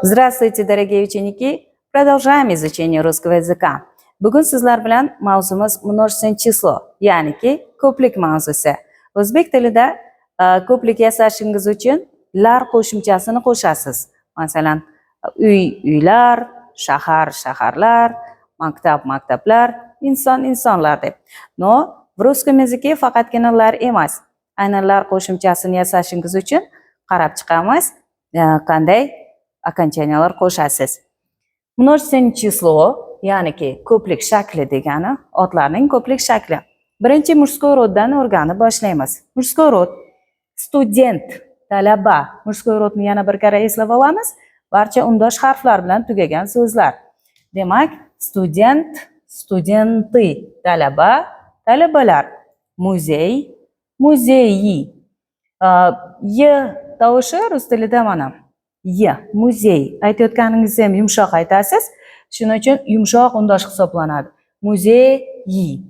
Здравствуйте, дорогие ученики! Продолжаем изучение русского языка. Bugun sizlar bilan mavzumiz множественное число, ya'niki ko'plik mavzusi. O'zbek tilida ko'plik yasashingiz uchun lar qo'shimchasini qo'shasiz. Masalan, uy uylar, shahar shaharlar, maktab maktablar, inson insonlar deb. Но в русском языке faqatgina lar emas. Aynan lar qo'shimchasini yasashingiz uchun qarab chiqamiz, qanday окончания lar qo'shasiz. Множественное число, ya'niki ko'plik shakli degani, otlarning ko'plik shakli. Birinchi мужской род dan o'rganib boshlaymiz. Мужской род: студент, talaba. Мужской род ni yana bir karra eslab olamiz. Barcha undosh harflar bilan tugagan so'zlar. Demak, студент, студенты, talaba, talabalar. Музей, музеи. Y tovushi rus tilida mana y, музей aytayotganingizni ham yumshoq aytasiz. Shuning uchun yumshoq undosh hisoblanadi. Музеи.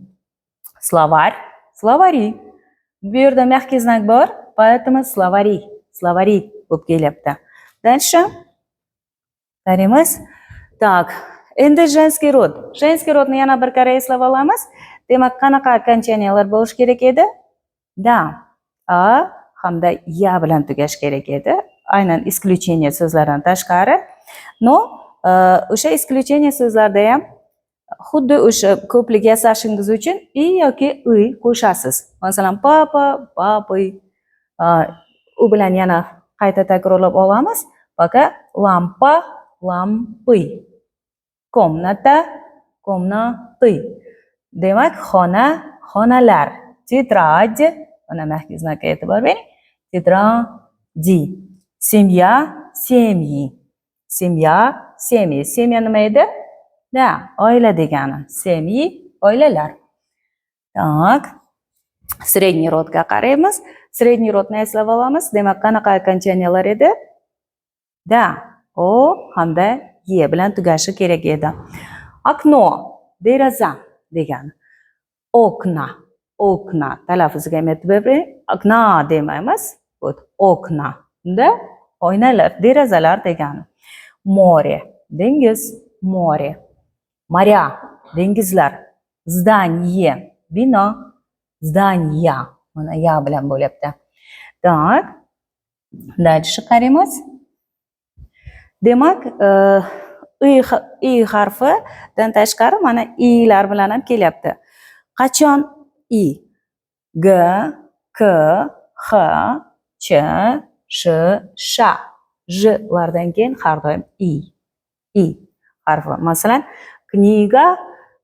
Словарь, словари. Bu yerda мягкий знак bor, поэтому словари, словари bo'lib kelyapti. Дальше qaraymiz. Так, endi женский род. Женский род ni yana bir karra eslab olamiz. Demak, qanaqa окончания lar bo'lishi kerak edi? Да, а hamda я bilan tugashi kerak edi. Aynan исключение so'zlardan tashqari. Но, o'sha исключение so'zlarda ham xuddi o'sha ko'plik yasashingiz uchun и yoki ы qo'shasiz. Masalan, папа, папы. U bilan yana qayta takrorlab olamiz. Пока лампа, лампы. Комната, комнаты. Demak, xona, xonalar. Тетрадь, mana мягкий знак ka e'tibor bering. Тетради. Семья, семьи. Семья, семьи. Семья nima edi? Да, oila degani. Семьи, oilalar. Так. Средний род ga qaraymiz. Средний род ni eslab olamiz. Demak, qanaqa окончания lar edi? Да, о hamda е bilan tugashi kerak edi. Окно, deraza degani. Окна, окна talaffuziga ham e'tibor bering. Окна demaymiz. Вот, окна. Unda oynalar, derazalar degani. Море, dengiz, море. Моря, dengizlar. Здание, bino, здания. Mana я bilan bo'lyapti. Так. Дальше qaraymiz. Demak, и harfidan tashqari mana ilar bilan ham kelyapti. Qachon i? Г, К, Х, Ч, Ш, Ш. Ж lardan keyin har doim и. И harfi. Masalan, книга,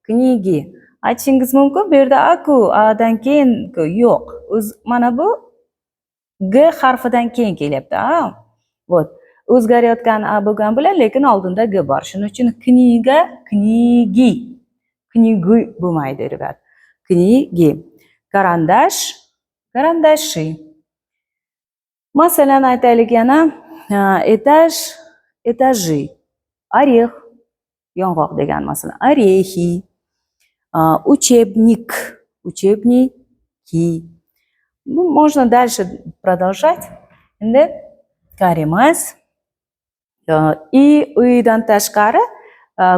книги. Aytishingiz mumkin, bu yerda a-ku, а dan keyin yo'q. O'z mana bu Г harfidan keyin kelyapti. A. Вот. O'zgarayotgan a bo'lgan bilan, lekin oldinda Г bor. Shuning uchun книга, книги. Книги bo'lmaydi, ребят. Книги. Карандаш, карандаши. Masalan, aytaylik yana этаж, этажи. Орех, yong'oq degan masalan, орехи. Учебник, учебники. Ну, можно дальше продолжать. Endi qaraymiz. И uydan tashqari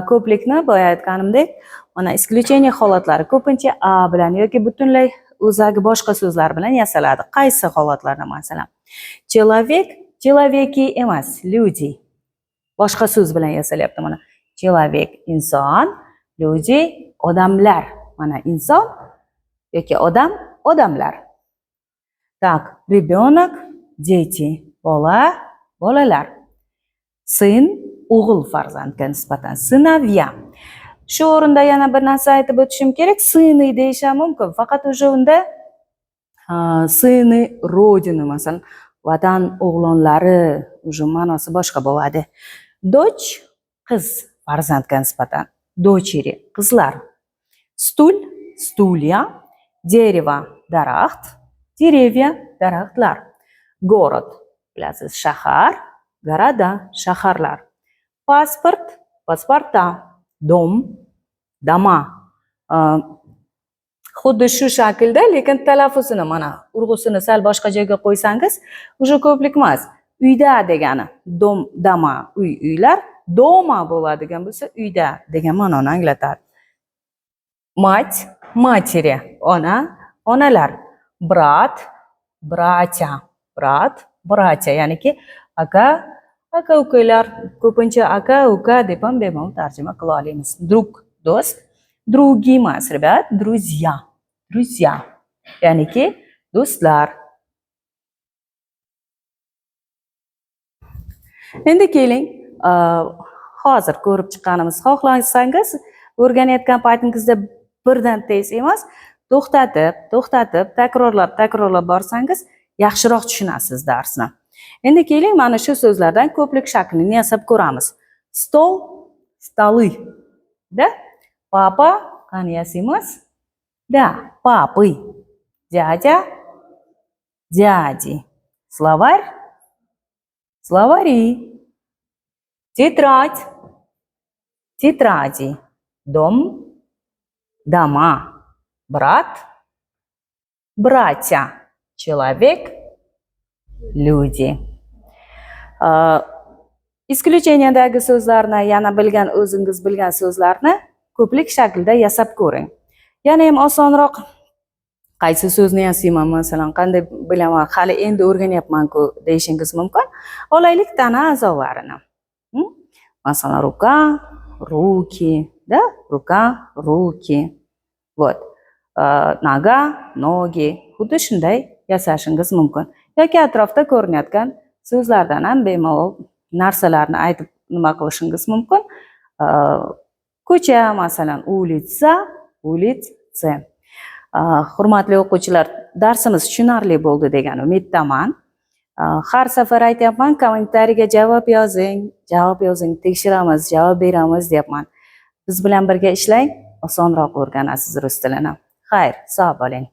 ko'plikni boya aytganimdek, mana исключение holatlari ko'pincha а bilan yoki butunlay o'zagi boshqa so'zlar bilan yasaladi. Qaysi holatlarda masalan? Человек, человеки emas, люди. Boshqa so'z bilan yasalyapti mana. Человек inson, люди odamlar. Mana inson yoki odam, odamlar. Так, ребенок, дети, bola, bolalar. Сын, o'g'il farzandga nisbatan, сыновья. Shu o'rinda yana bir narsa aytib o'tishim kerak. Сыны deyish ham mumkin. Faqat уже unda сыны родины, masalan, vatan o'g'lonlari, уже ma'nosi boshqa bo'ladi. Дочь qiz farzandga nisbatan, дочери qizlar. Стул, стулья, дерево daraxt, деревья daraxtlar. Город bilasiz, shahar, города shaharlar. Паспорт, паспорта, дом, дома. Xuddi shu shaklda, lekin talaffuzini mana urg'usini sal boshqa joyga qo'ysangiz, уже ko'plik emas. Uyda degani дом, дома, uy, uylar, дома bo'ladigan bo'lsa, uyda degan ma'noni anglatadi. Мать, матери, ona, onalar. Брат, братья, брат, братья, ya'niki aka, aka ukalar, ko'pincha aka, uka deb ham bemalol tarjima qila olamiz. Друг, do'st, други emas, ребят, друзья, друзья, ya'niki do'stlar. Endi keling, hozir ko'rib chiqqanimiz, xohlasangiz o'rganayotgan paytingizda birdan tez emas, to'xtatib, to'xtatib, takrorlab, takrorlab borsangiz, yaxshiroq tushunasiz darsni. Endi keling, mana shu so'zlardan ko'plik shaklini yasab ko'ramiz. Stol, stoли. Да? Папа, qani yasaymiz? Да, папы. Дядя, дяди. Словарь, словари. Тетрадь, тетради. Дом, дома. Брат, братья. Человек, люди. Исключение dagi so'zlarni, yana bilgan, o'zingiz bilgan so'zlarni ko'plik shaklda yasab ko'ring. Yana ham osonroq qaysi so'zni yasayman, masalan, qanday bilaman, hali endi o'rganyapman-ku deyishingiz mumkin. Olaylik tana a'zolarini. Masalan, рука, руки, да? Рука, руки. Вот. Нога, ноги. Xuddi shunday yasashingiz mumkin. Yoki atrofda ko'rinayotgan so'zlardan ham bemalol narsalarni aytib nima qilishingiz mumkin. Ko'cha, masalan, улица, улицы. Hurmatli o'quvchilar, darsimiz tushunarli bo'ldi degan umiddaman. Har safar aytyapman, kommentariyaga javob yozing, javob yozing, tekshiramiz, javob beramiz deyapman. Biz bilan birga ishlang, osonroq o'rganasiz rus tilini. Xayr, sog' bo'ling.